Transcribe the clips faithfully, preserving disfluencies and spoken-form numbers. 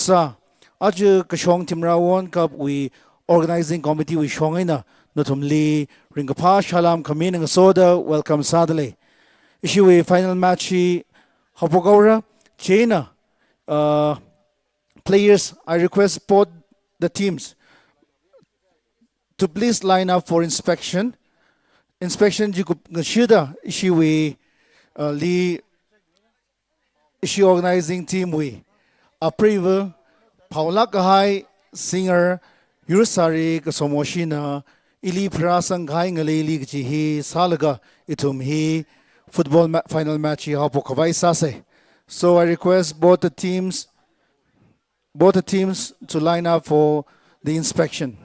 sā, aja kashong Thimra World Cup wui organizing committee wui shong eina nathumli ringkaphā salām khami eina ngasoda welcome sādalei. Ishiwui final match hi haophok haora, chieina, uh, players, I request both the teams to please line up for inspection. Inspection chi kupngashuda ishiwui, uh, li, ishi organizing team wui apreiva phaolāk kahai singer Yursari Kasomoshina ili pharāsang kahai ngaleili kaji hi sālaga ithum hi football ma-, final match hi haophok khavai sāsei. So I request both the teams, both the teams to line up for the inspection.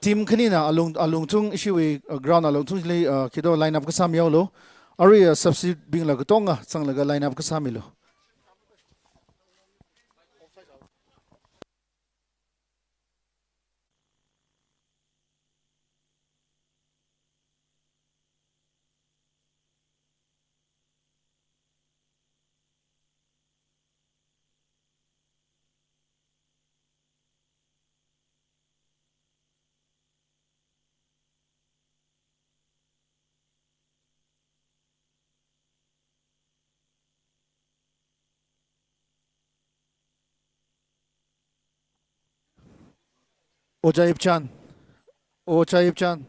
Team khanina alung, alungthung ishiwui, uh, ground alungthungli, uh, khito line up kasā mihaolu. Arui, uh, substitute bingla katonga zanglaga line up kasā milu. Ojā Ipchan. Ojā Ipchan.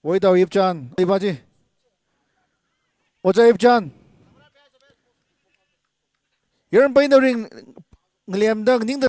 Woitao Ipchan. Ibaji. Ojā Ipchan. Yaron paina ring ngalem dang ning da.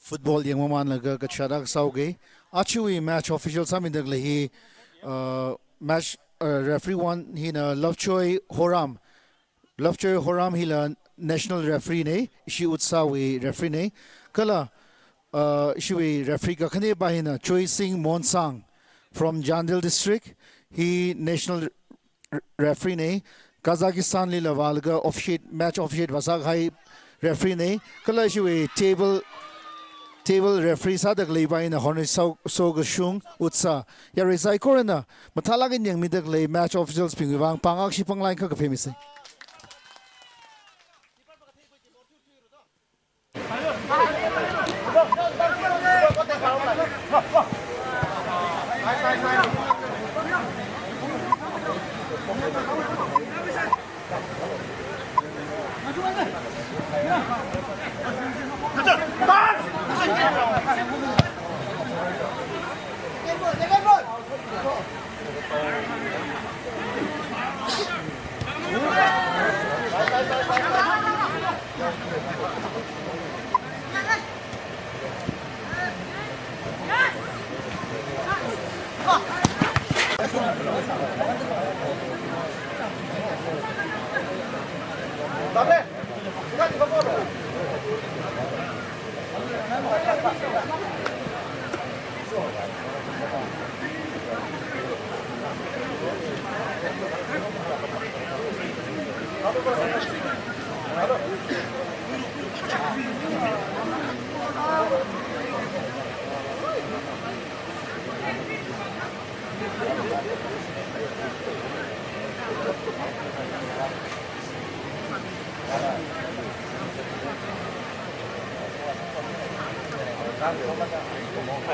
Football yangmamanlaga kachāda kasāoke. Ajawui match official sāmida khalei hi, uh, match, uh, referee one hina Lovejoy Horam. Lovejoy Horam hila national referee na, ishi UDSA wui referee na. Kala, uh, ishiwui referee kakhanepā hina Joysing Monsang from Chandel District, hi national re-, referee na. Kazakhstan lila vālaga officiate, match officiate vāsākahai referee na. Kala ishiwui table, table referee sāda khaleipā hina Honorary So-, Sokashung, UDSA. Yarui saikorana mathālāk eina yangmida khalei match officials bingwui vang pāngakshi pānglain kha kaphemisa.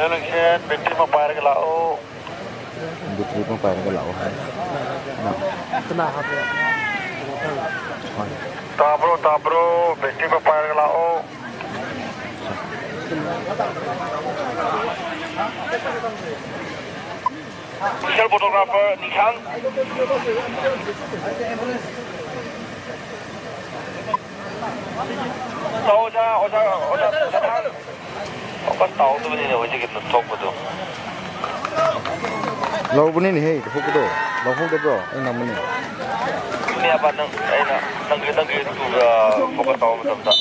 Election, battery mapailaga lāka. Battery mapailaga lāka hai. Na. Kena hapya. Hoi. Tabro, tabro, battery mapailaga lāka. Official photographer, Nishang. Tao ja, oja, oja, oja. Oka tao tu ni ne, oji ke tu tok tu. Lau buni ni hei, tu tu. Lau hu de bro, ina muni. Ni apa nang, ina, nang ke, nang ke tu, uh, focus tao macam tak.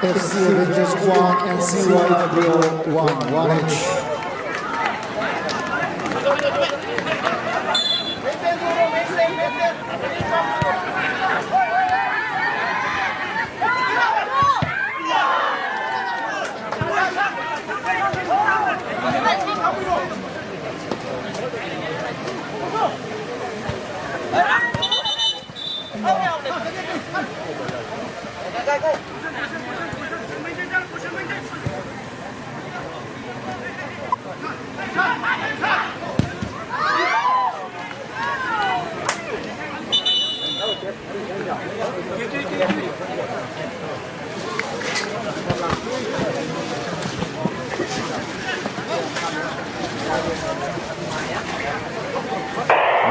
F C Avengers one and C Y W one, one each.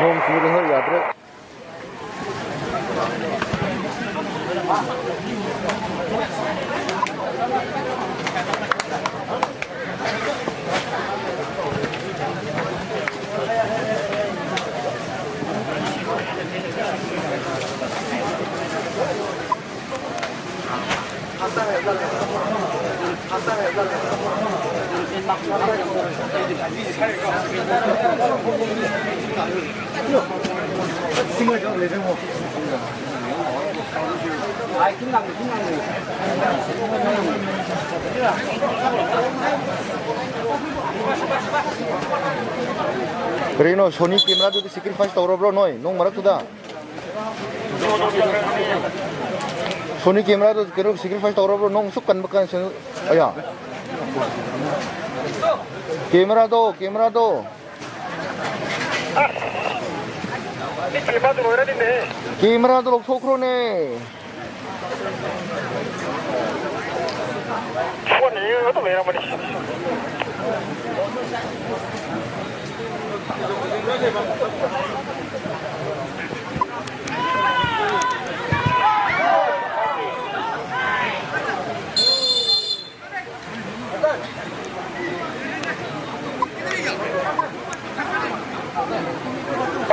Nong churi hai yadra. Karino, Sony camera tu sacrifice tawra bro, noi, nong marak tu da. Sony camera tu kero sacrifice tawra bro, nong suk kan bakan sen, aya. Camera tu, camera tu. Camera tu lok thokro ne.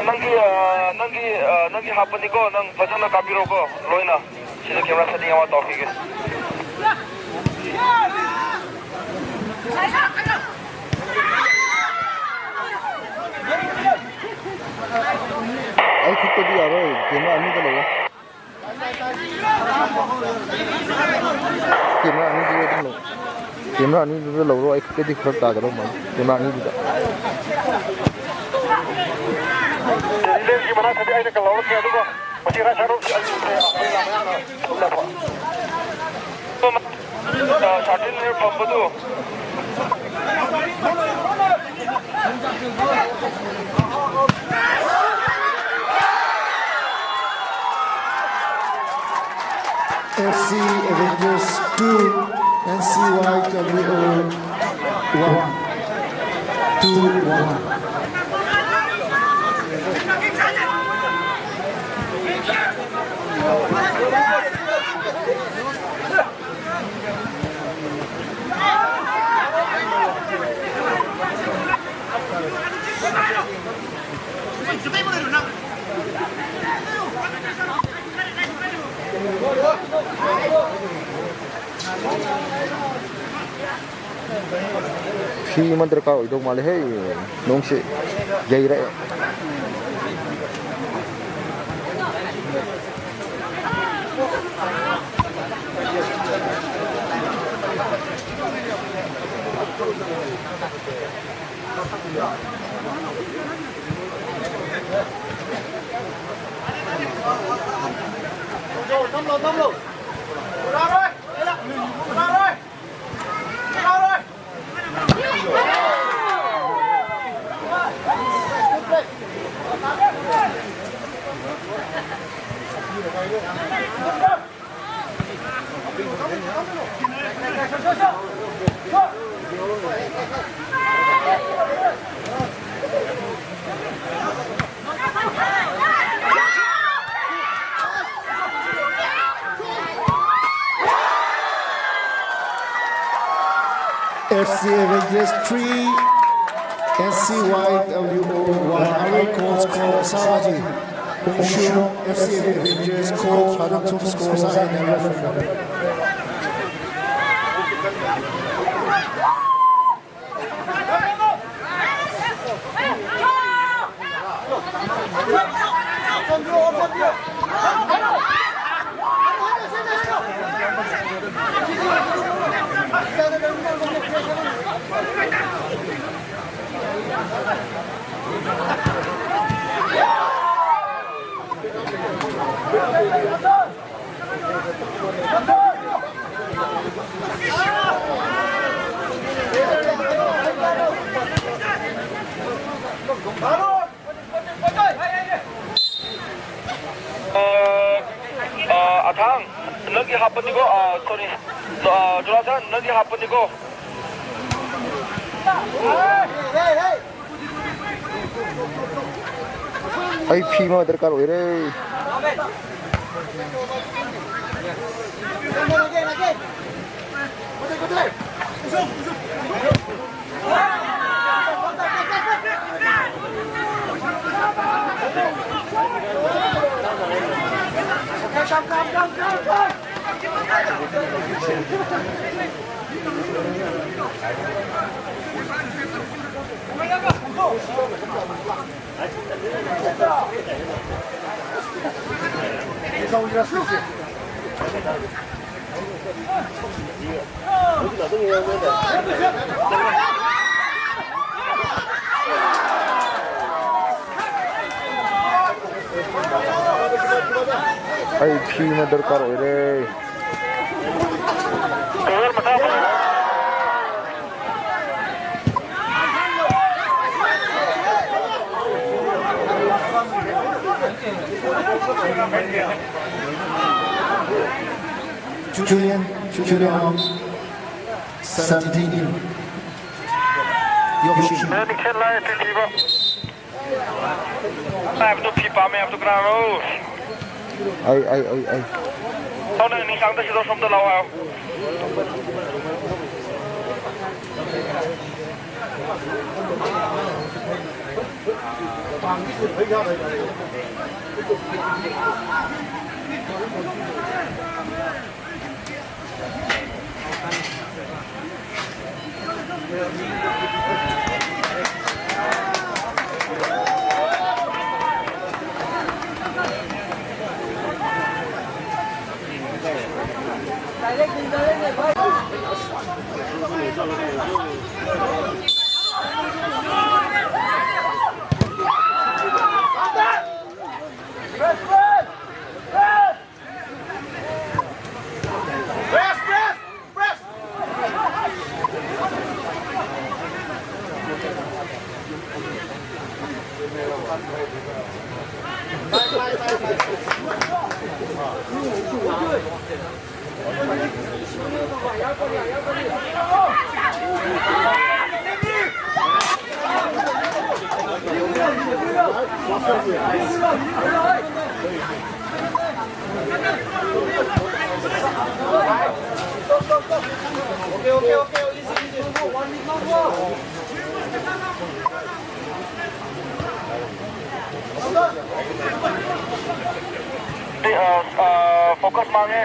Nanggi, ah, nanggi, ah, nanggi hapani ko, nang phajana kapiro ko, loina. Sida camera setting ama tawkhige. Ai khut tadi aroi, camera ani da lo. Camera ani da lo. Camera ani da lo, ai khut tadi khut ta da lo ma. Camera ani da. Lens ki mana tadi ai da ka lo ke aduga. F C Avengers two, N C Y W O one. Two one. Phi mantra ka idok male hei, nongsi, jaira. F C Avengers three, N C Y W O one. Away coach call Savaji. Ungshung F C Avengers call Shadam Thum score Savaji. Uh, uh, Athang, nanggi hapani ko, uh, sorry. Uh, Jonathan, nanggi hapani ko. Ai, phi ma darkar oire. Ai, phina darkar oire. Julian, Julian, seventeen. Yoshi. Ai, ai, ai, ai. Uh, uh, focus mang e.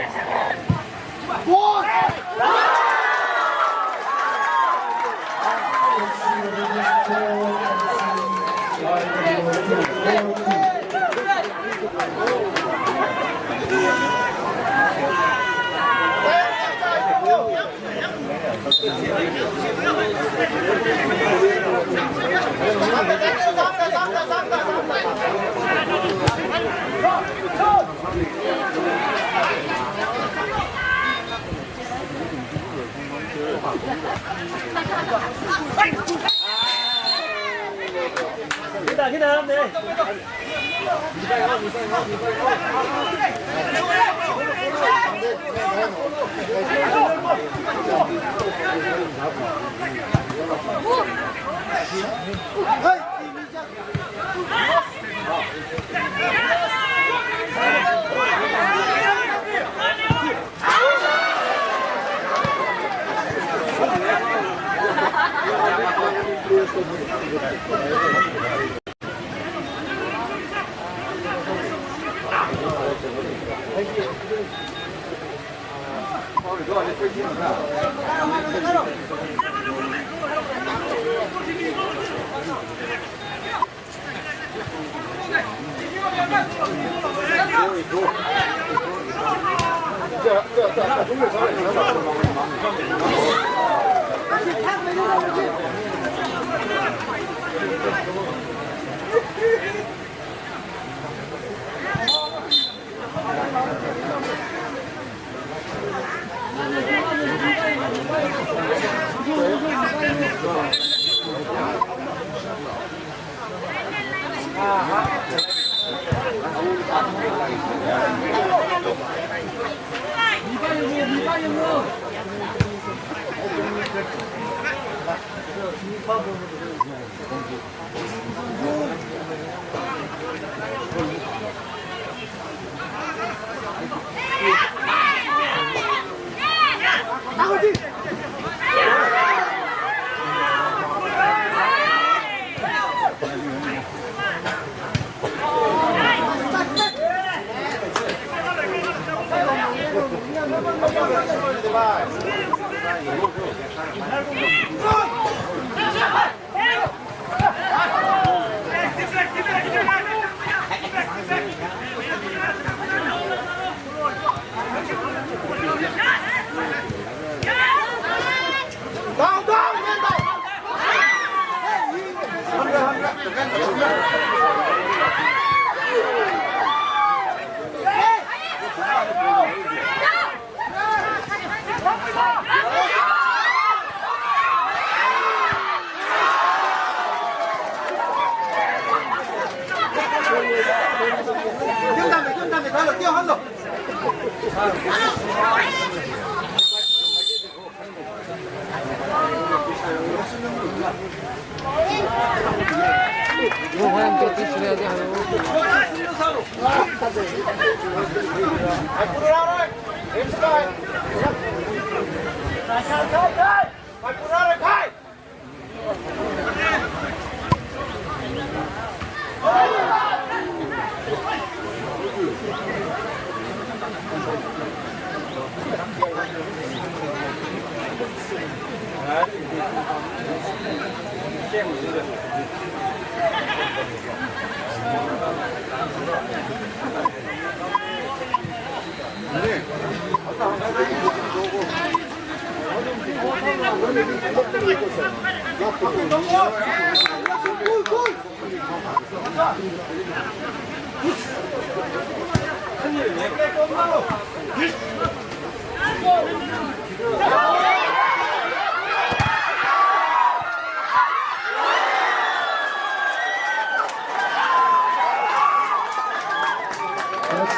F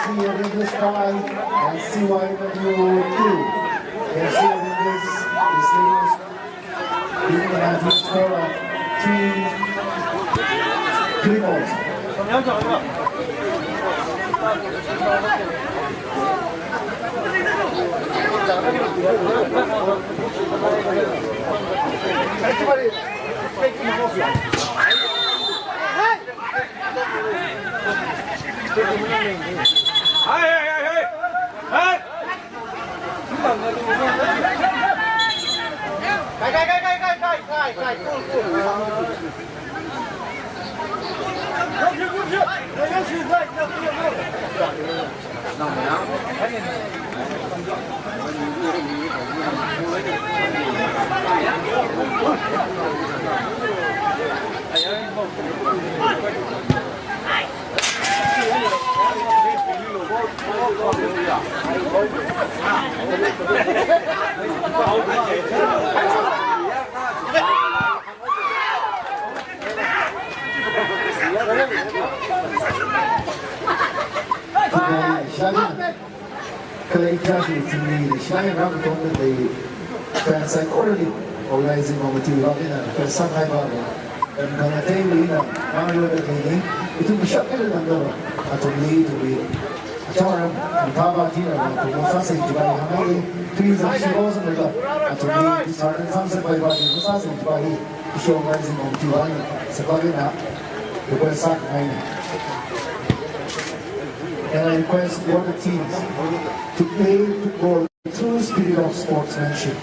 C Rangers five and C Y W two. F C Rangers is leading, leading the match with a score of three, three goals. Kala ithumwui team li shai ram tongda lei, fans saikorali organizing committee wui vang eina request sāngai ba le. Em, khangatei eina ngareo da lei ni, ithum mashap kala nangda ba, athumli, ithumli. Acharam, em, thaba tina ba, athum sāsei jibai hāngai, tui zangshi bo zangda, athumli, dishearten sāsei pai ba, sāsei jibai, issue organizing committee wui vang, sāpai na, request sāngai ni. And I request all the teams to play football true spirit of sportsmanship.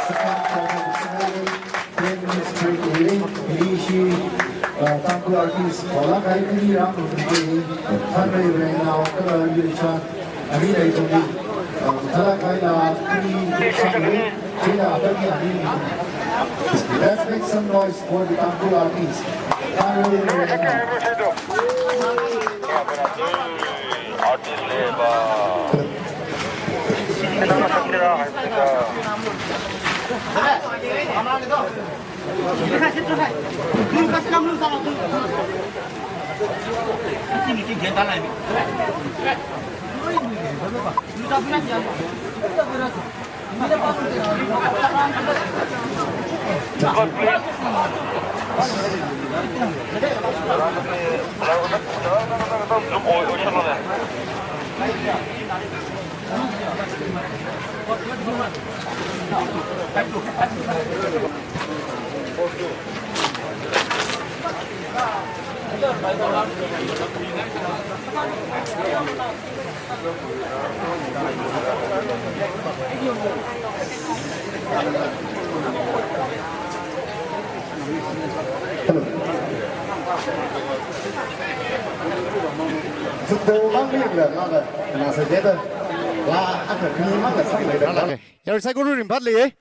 Second quarter, ten minutes break lei, inishi, uh, Tangkhul artist, wala kai kini ram nungki, Thanrei Reinao, kala Richard, ani dai tungki, uh, thala kai la kini sang lei, china kani ani. Let's make some noise for the Tangkhul artist. Yarui saikora ringphālei.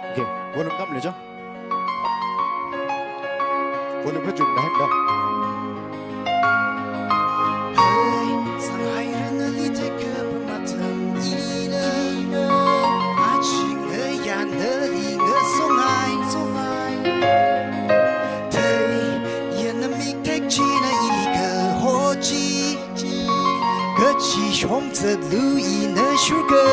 Okay, volume kam le jo. Volume kachungkha da. Kachi shomzatlu ina shurka.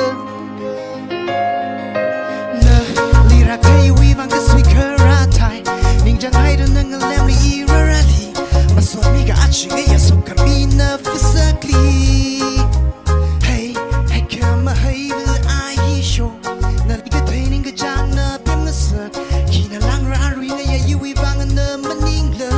Nali rākhaiwui vang kasui kharathai. Ningchānghaida na ngalemli i rārali. Masotmiga achi ngayā sokhami na phasakli. Hey, hey, khamahaiva aisho. Nali kathei ningkachāng na pemngasak. Khina langrarui ngayā iwui vang na maningla.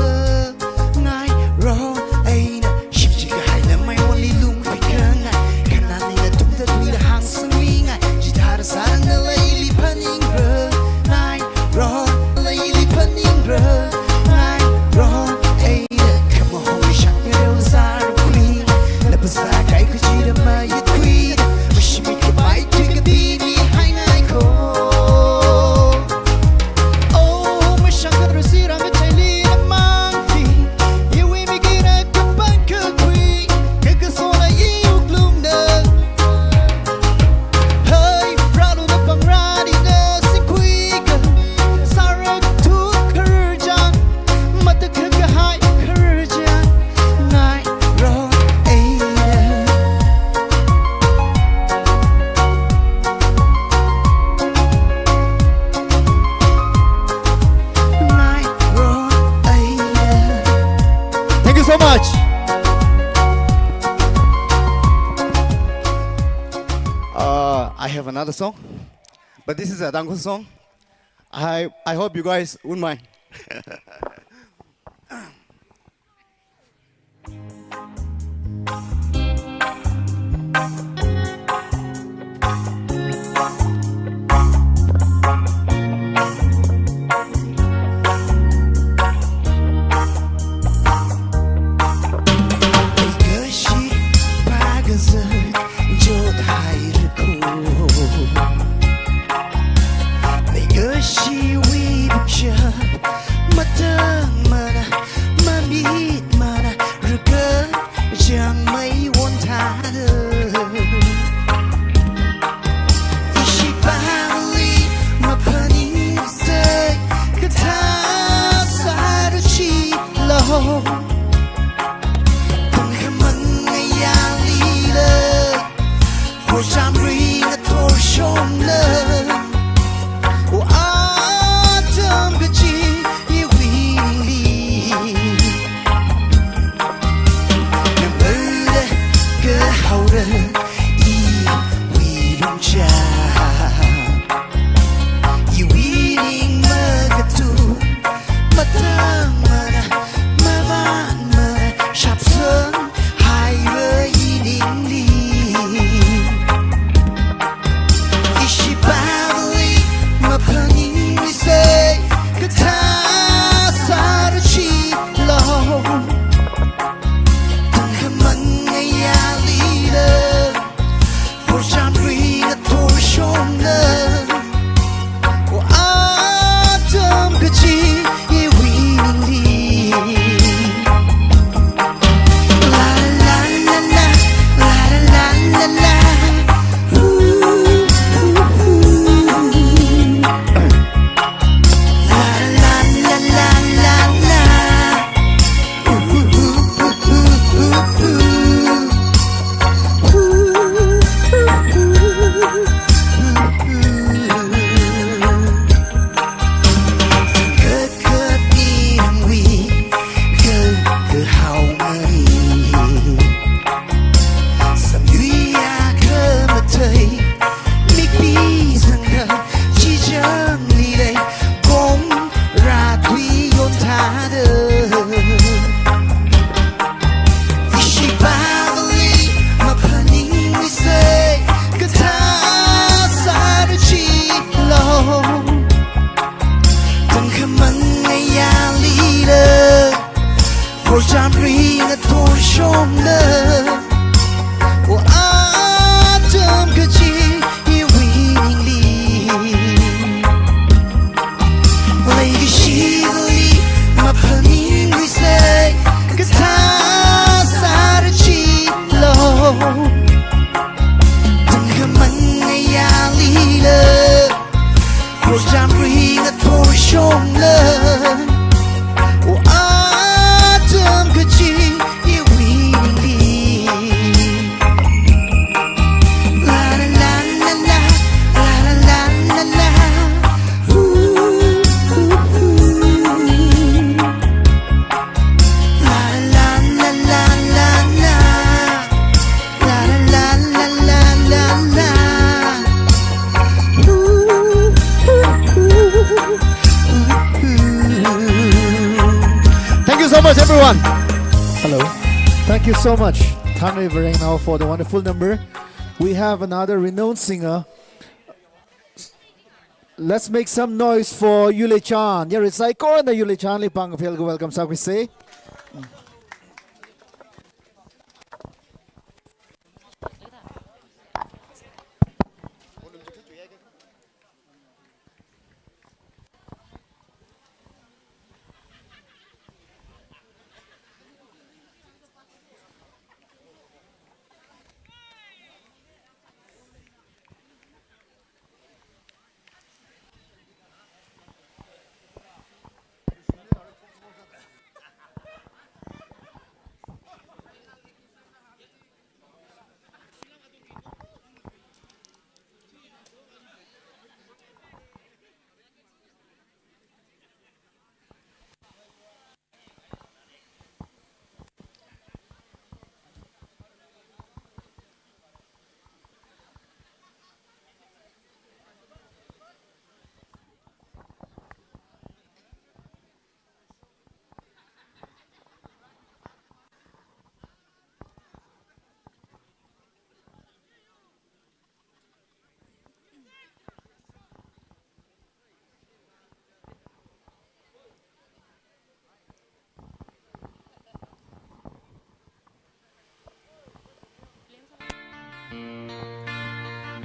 Ngairo eina shimji kahai lamai wali lungkhui khangai. Khanāli na tungda tuida hāngsangmingai. Chithāda sāda nala ili phaningra. Ngairo nala ili phaningra. Ngairo eina khamahong shakngareo zārkhui. Na phasā kai kachida mayakhui. Mashimit kapai tui kabini haingai ko. Oh, mashang kathara sira ngachaili namangli. Iwui mikina kapang kakhui, kakasona i wuklungna. Hai, rālu na pangrāli na singkhuika. Sāra thuk khararchān, matakhak kahai khararchān. Ngairo eina. Thank you so much. Uh, I have another song, but this is a Tangkhul song. I, I hope you guys wouldn't mind. Ring a thor shongla, o atam kachi iwui ningli. Leikashili maphaning risai, kathā sāra chilo. Tangkhamang ayālila, khorcham ring a thor shongla, o atam kachi iwui ningli. La la la la la, la la la la la. Ooh, ooh, ooh. La la la la la la. La la la la la la. Ooh, ooh, ooh. Thank you so much, everyone. Hello. Thank you so much, Thanri Vareng, now for the wonderful number. We have another renowned singer. Let's make some noise for Yulechan. Yarui saikorana Yulechanli pāng kaphāli welcome sākhuisa.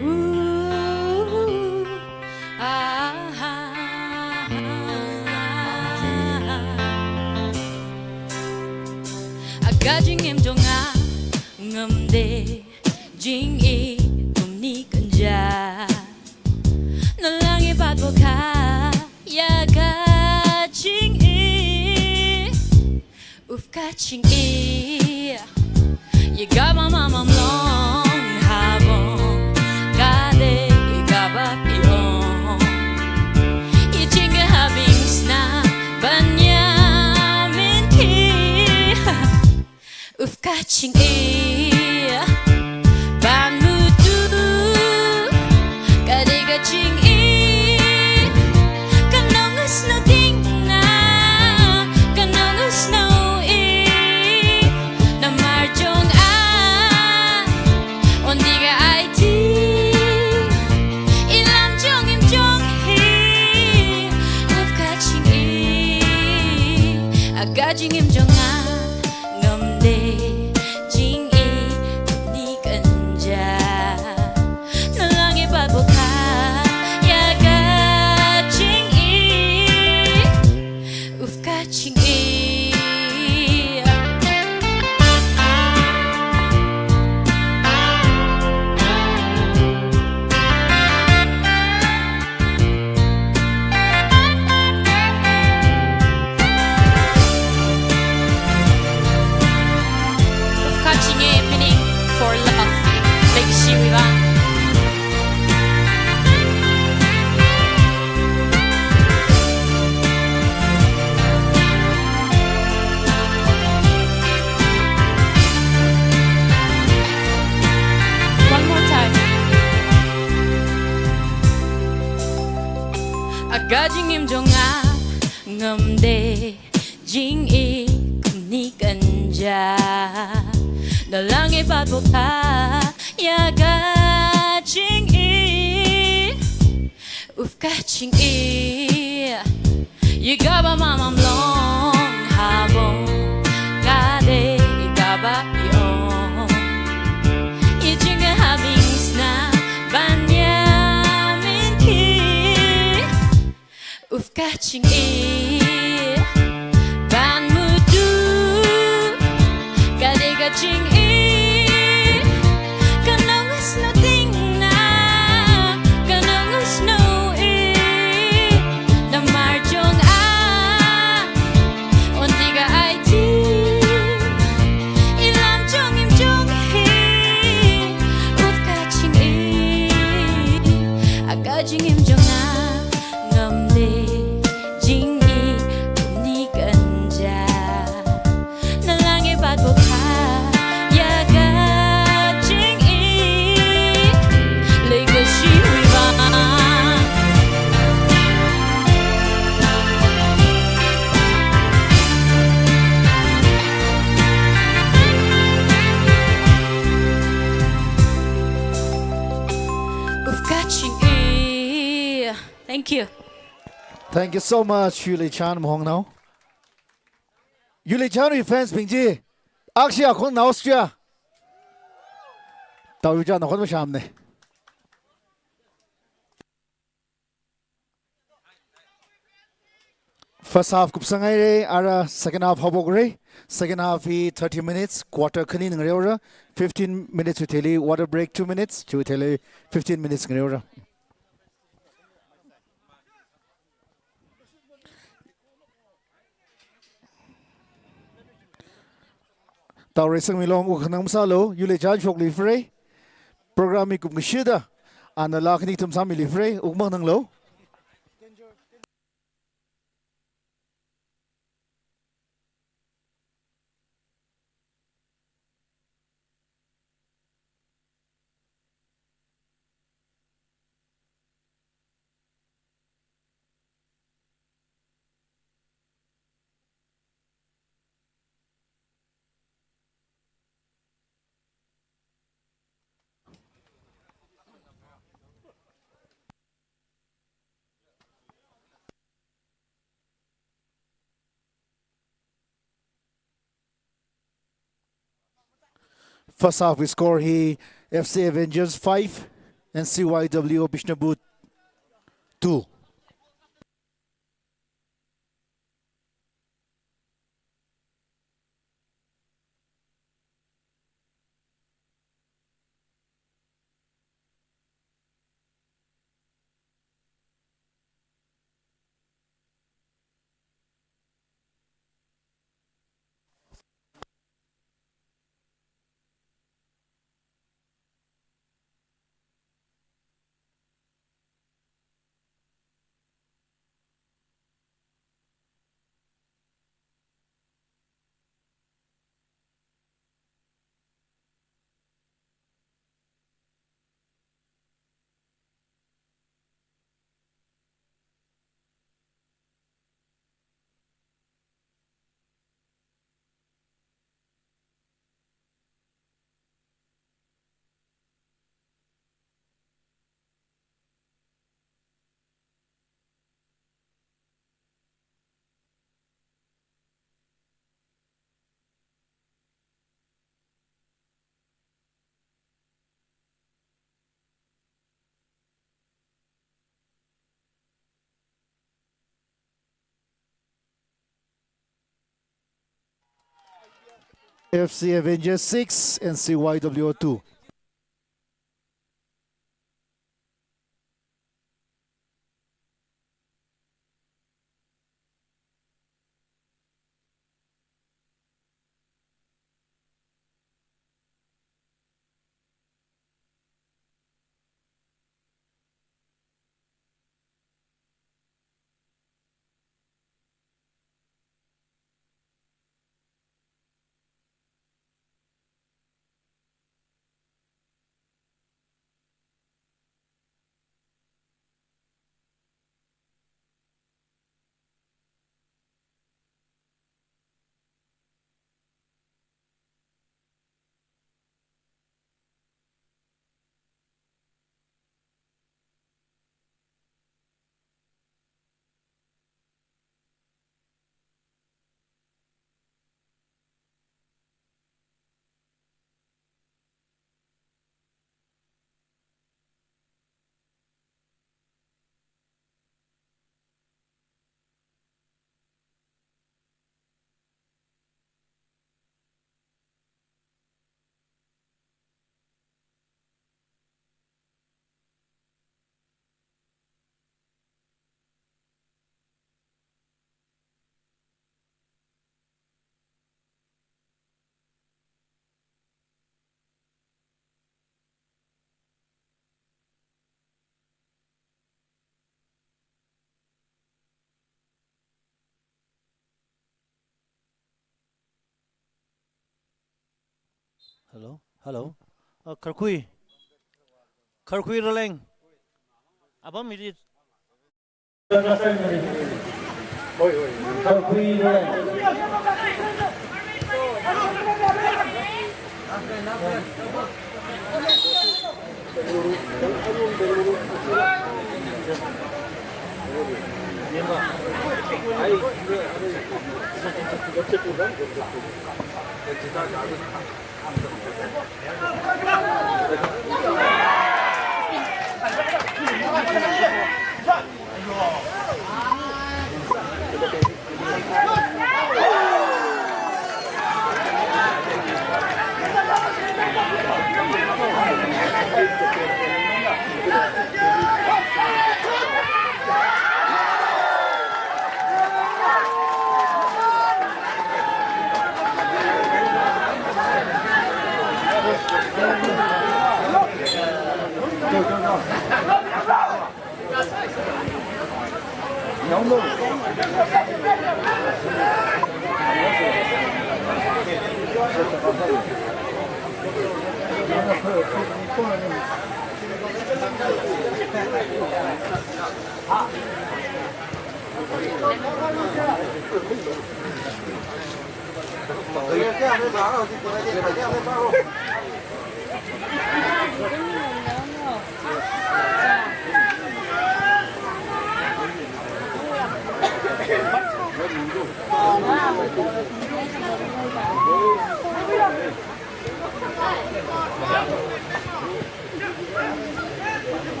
Ooh, ah, ah, ah, ah. Aga jingim chonga ngamde, jing-i kumni kanja. Nalang i patbo kha, yaga jing-i. Ufka jing-i, yagaba mamam long habong, kade yagaba piong. Ijing kahabing sna banyamin ki. Ufka jing-i, bamutu, kade ka jing-i, kanong snow tingna, kanong snow i, namar chonga, ondi ka aiti, ilam chongim chong hi, ufka jing-i, aga jingim chonga ngamde, jing-i kumni kanja. Nalang i patbo kha, yaga jing-i, ufka jing-i. Ufka jing-i, meaning for love. Leikashiwui vang. One more time. Aga jingim chonga ngamde, jing-i kumni kanja. Nalang i patbo kha, yaga jing-i, ufka jing-i, yagaba mamam long habong, ka Kaching i, ban mutu, kade kaching i, kanong snow tingna, kanong snow i, namar chong a, onti ka aiti, ilam chong im chong hi, uf kaching i, akaching im chong a, ngamde jing i, ni kanja. Nalang e bat bo kha, ya kaching i, leikashi wi ba. Uf kaching i. Thank you. Thank you so much, Yulichan Mhongnao. Yulichan wui fans bing chi, akshi akhon na Austria. Tau yu cha na khon mashamne. First half kupsang haire, ara second half haophokre. Second half hi thirty minutes, quarter khani ngareora, fifteen minutes wui thili, water break two minutes, chiwui thili fifteen minutes ngareora. Tau Reisangmi long, uk khanang masālu, Yulichan shokli fre. Program hi kum kashida, ana la khani thum sāmili fre, uk mang nanglu. First half wui score hi F C Avengers five and C Y W O Bishnupur two. F C Avengers six and C Y W O two. Hello? Hello? Uh, Kharkhui. Kharkhui Raleng. Apam hili. Kharkhui Raleng.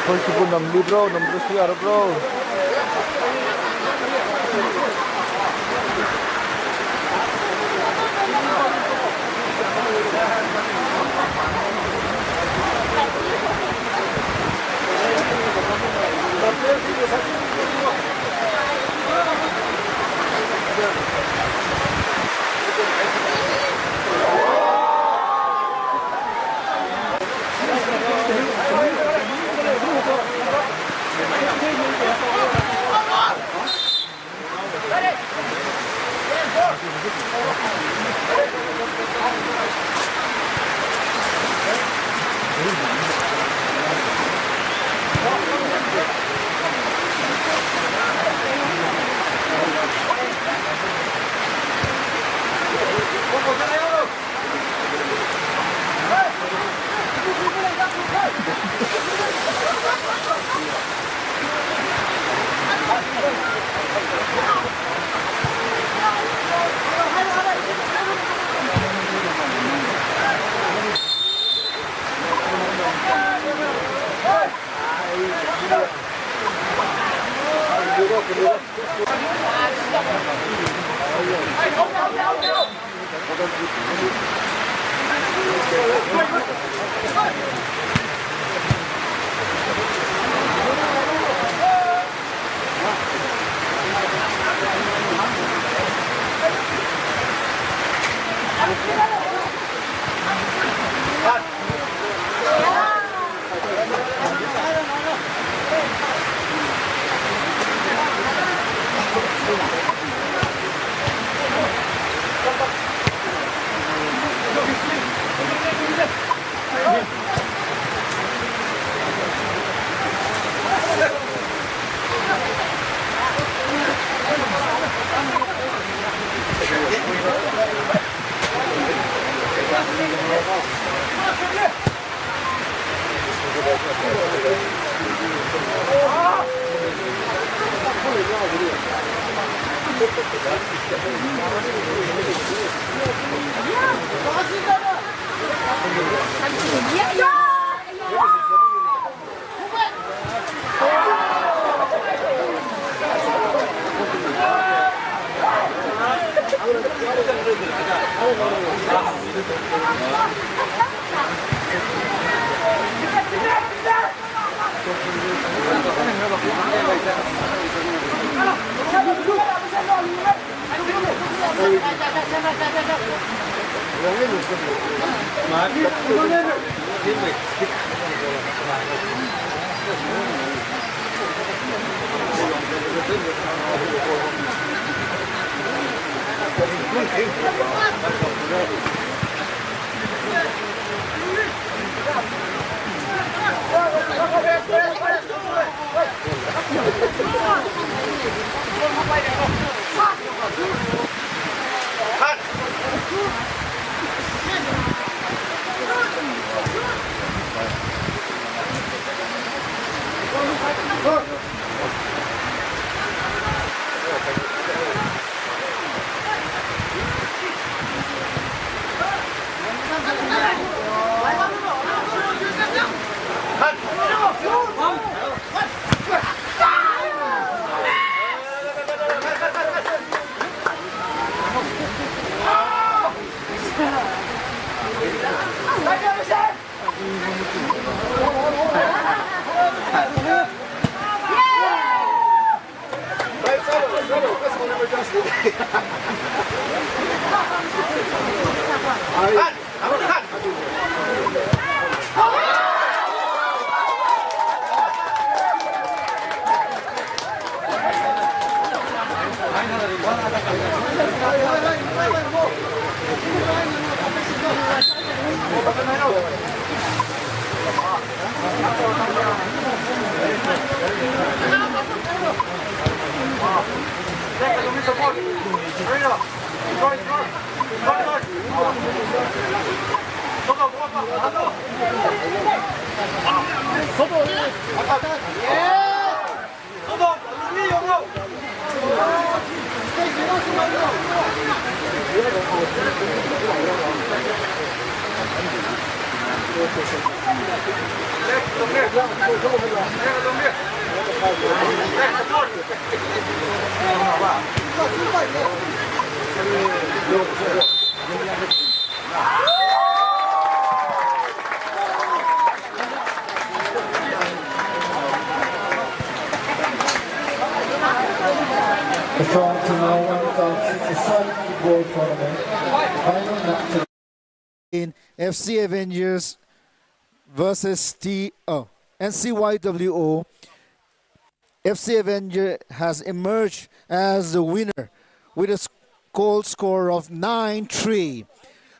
ꯑꯩꯈꯣꯏꯁꯤꯕꯨ ꯅꯝꯂꯤꯕ꯭ꯔꯣ, ꯅꯝꯗ꯭ꯔꯁꯨ ꯌꯥꯔꯕ꯭ꯔꯣ? The strong to know one thousand sixty-seven football tournament. Final match in F C Avengers versus T, oh, N C Y W O. F C Avenger has emerged as the winner with a s-, goal score of nine three.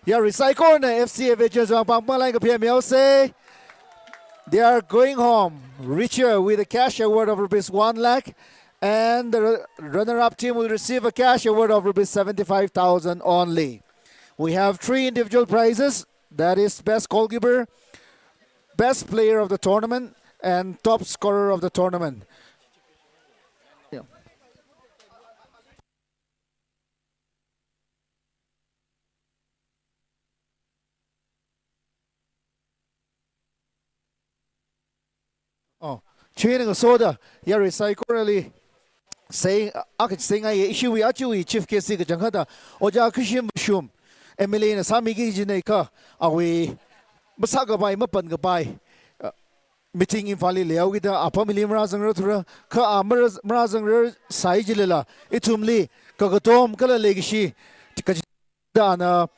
Yarui saikorana F C Avengers vang pāng malai kaphiya miao se. They are going home richer with a cash award of rupees one lakh, and the ru-, runner-up team will receive a cash award of rupees seventy-five thousand only. We have three individual prizes, that is best goalkeeper, best player of the tournament, and top scorer of the tournament. Yeah. Oh, chieina ngasoda, yarui saikorali sai, a kachithei ngaiya, ishiwui achiwui chief guest hi kachangkhatta Ojā Khashim Vashum, M L A na sāmiki jinei kha, awui masākapai, mapankapai, uh, meeting Imphalli leihaokida apam hili marāzangrarthura, kha a marā-, marāzangrarsai jilala, ithumli kakatom kala leikashi, kaji da ana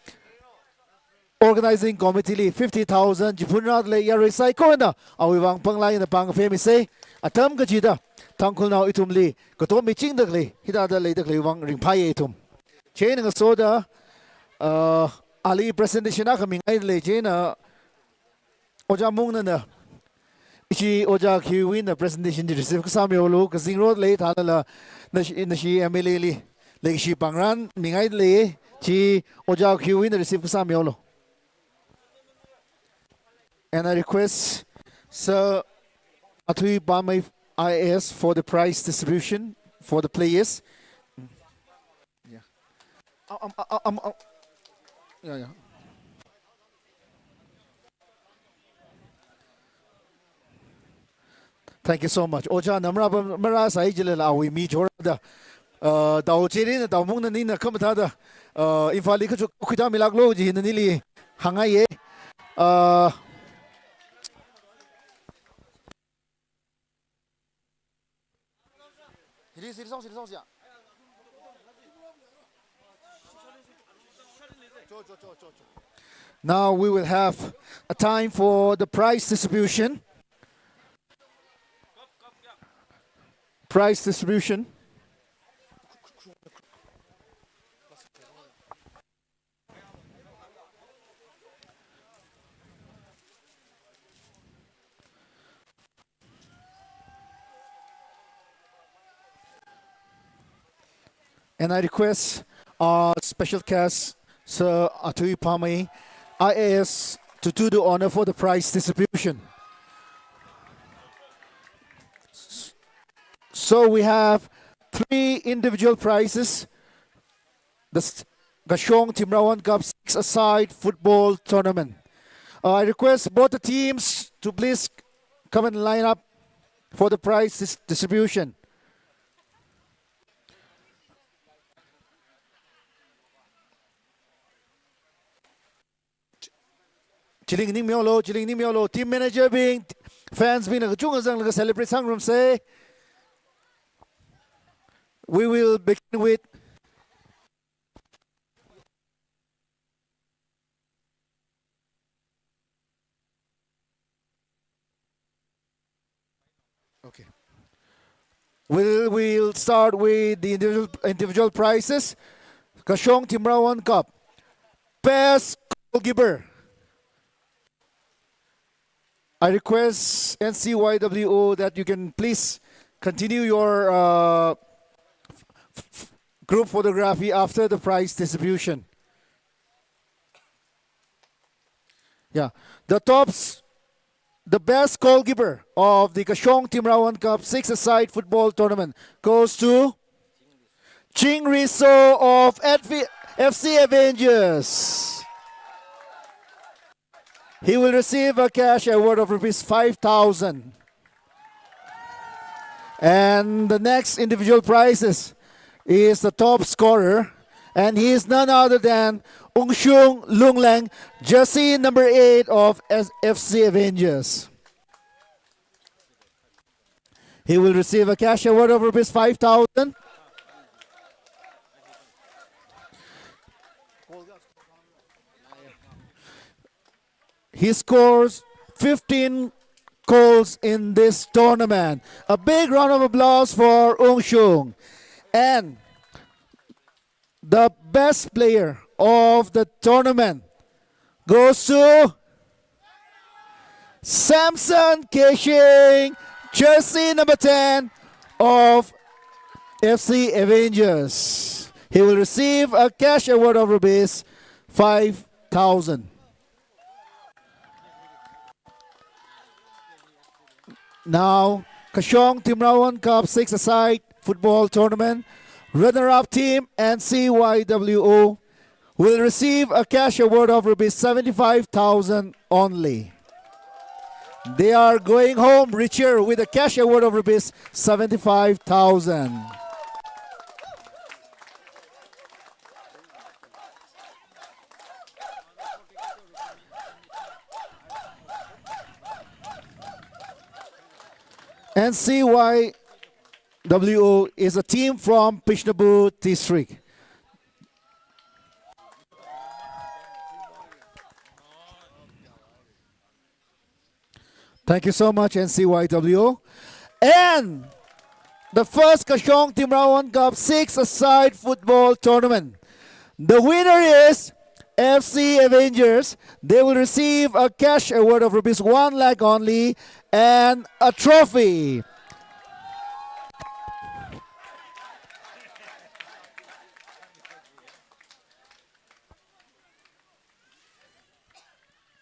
organizing committee li fifty thousand chiphunrāda lei, yarui saikorana awui vang panglāk eina pāng phemisa. Atam kachida Tangkhulnao ithumli katom michingda khalei, hithāda leida khalei vang ringphāya ithum. Chieina ngasoda, uh, ali presentation akha mingaida lei, chieina Ojā Mungnana, ishi Ojā Khiwuina presentation chi receive kasā mihaolu, kazingrot lei thālala, nashi, nashi M L A li leikashi pāngran mingaida lei, chi Ojā Khiwuina receive kasā mihaolu. And I request Sir Athui Pamei I A S for the prize distribution for the players. Yeah. Um, um, um, um, um. Yeah, yeah. Thank you so much. Ojāna marā, marāsai jilala awui mi chorāda, uh, Tao Chirina, Tao Mungnanina khamathāda, uh, Imphalli kachuk khuida milāklu ji hina nili hāngngaiya. Uh, Now we will have a time for the prize distribution. Prize distribution. And I request our special guest, Sir Athui Pamei, I A S, to do the honor for the prize distribution. So we have three individual prizes. The s-, Kashong Timrawon Cup six-a-side football tournament. Uh, I request both the teams to please come and line up for the prize dis-, distribution. Chili nganingmihaolu, chili nganingmihaolu. Team manager bing, fans bingna kachungkha zanglaga celebrate sāngarumsa. We will begin with Okay. We'll, we'll start with the individual, individual prizes. Kashong Timrawon Cup. Best goalkeeper. I request N C Y W O that you can please continue your, uh, f-, f-, group photography after the prize distribution. Yeah. The tops, the best goalkeeper of the Kashong Timrawon Cup six-a-side football tournament goes to Ching Riso of F C Avengers. He will receive a cash award of rupees five thousand. And the next individual prizes is the top scorer, and he is none other than Ungshung Lungleng, jersey number eight of S-, F C Avengers. He will receive a cash award of rupees five thousand. He scores fifteen goals in this tournament. A big round of applause for Ungshung. And the best player of the tournament goes to Samson Keshing, jersey number ten of F C Avengers. He will receive a cash award of rupees five thousand. Now, Kashong Timrawon Cup six-a-side football tournament, runner-up team N C Y W O will receive a cash award of rupees seventy-five thousand only. They are going home richer with a cash award of rupees seventy-five thousand. N C Y W O is a team from Bishnupur district. Thank you so much, N C Y W O. And the first Kashong Timrawon Cup six-a-side football tournament. The winner is F C Avengers. They will receive a cash award of rupees one lakh only and a trophy.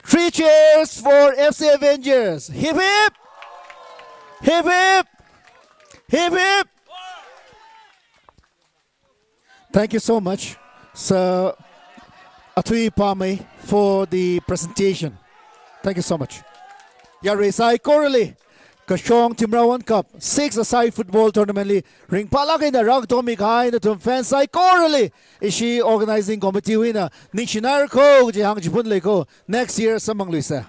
Three cheers for F C Avengers. Hip hip! Hip hip! Hip hip! Thank you so much, Sir Athui Pamei, for the presentation. Thank you so much. Yarui saikorali, Kashong Timrawon Cup six-a-side football tournament li ringphālāk eina rākatomi kahai nathum fans saikorali, ishi organizing committee wui eina ningshinaira ko kaji hāngchiphun lei ko, next year samphangluisa.